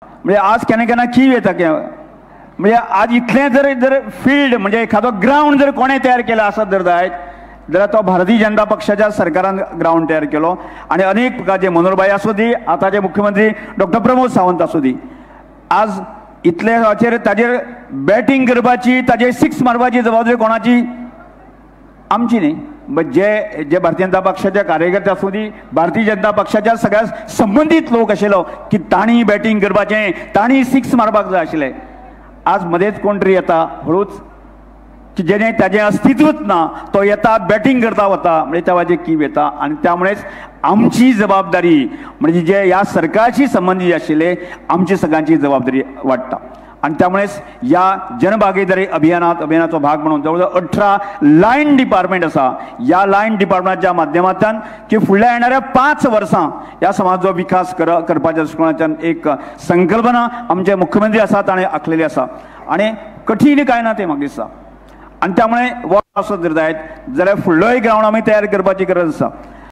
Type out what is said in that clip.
म्हणजे आज केन्ना केन्ना कीव येता म्हणजे आज इतलें जर जर फिल्ड म्हणजे एखादो ग्रावंड जर कोणें तयार केला आसत जर जायत जाल्यार तो भारतीय जनता पक्षाच्या सरकारान ग्रावंड तयार केलो. आनी अनेक प्रकारचे मनोहरभाई आसूं दी, आतांचे मुख्यमंत्री डॉक्टर प्रमोद सावंत आसूं दी, आज इतले हाचेर ताजेर बॅटींग करपाची, ताजेर सिक्स मारपाची जबाबदारी कोणाची? आमची न्ही. बट जे जे भारतीय जनता पक्षाचे कार्यकर्ते आसूं दी, भारतीय जनता पक्षाच्या सगळ्या संबंदीत लोक आशिल्लो की तांणी बॅटींग करपाचें, तांणी सिक्स मारपाक जाय आशिल्लें. आज मदेंच कोण तरी येता हळूच की जेणे ताजें अस्तित्वच ना, तो येता बॅटींग करता वता, म्हणजे त्या वाजेर कीव येता. आनी त्यामुळेच आमची जबाबदारी म्हणजे जे ह्या सरकारशी संबंदीत आशिल्ले आमची सगळ्यांची जबाबदारी वाडटा. आनी त्यामुळेच ह्या जनभागीदारी अभियानाचो भाग म्हणून जवळ जवळ 18 लायन डिपार्टमेंट आसा. ह्या लायन डिपार्टमेंटाच्या माध्यमांतल्यान की फुडल्या येणाऱ्या 5 वर्सां ह्या समाजाचो विकास करपाच्या दृश्टिकोनाच्यान एक संकल्पना आमचे मुख्यमंत्री आसा ताणें आखलेली आसा. आनी कठीण काय ना तें म्हाका दिसता. आनी त्यामुळे वॉक आसत जर जायत जाल्यार फुडलोय ग्रावंड आमी तयार करपाची गरज आसा.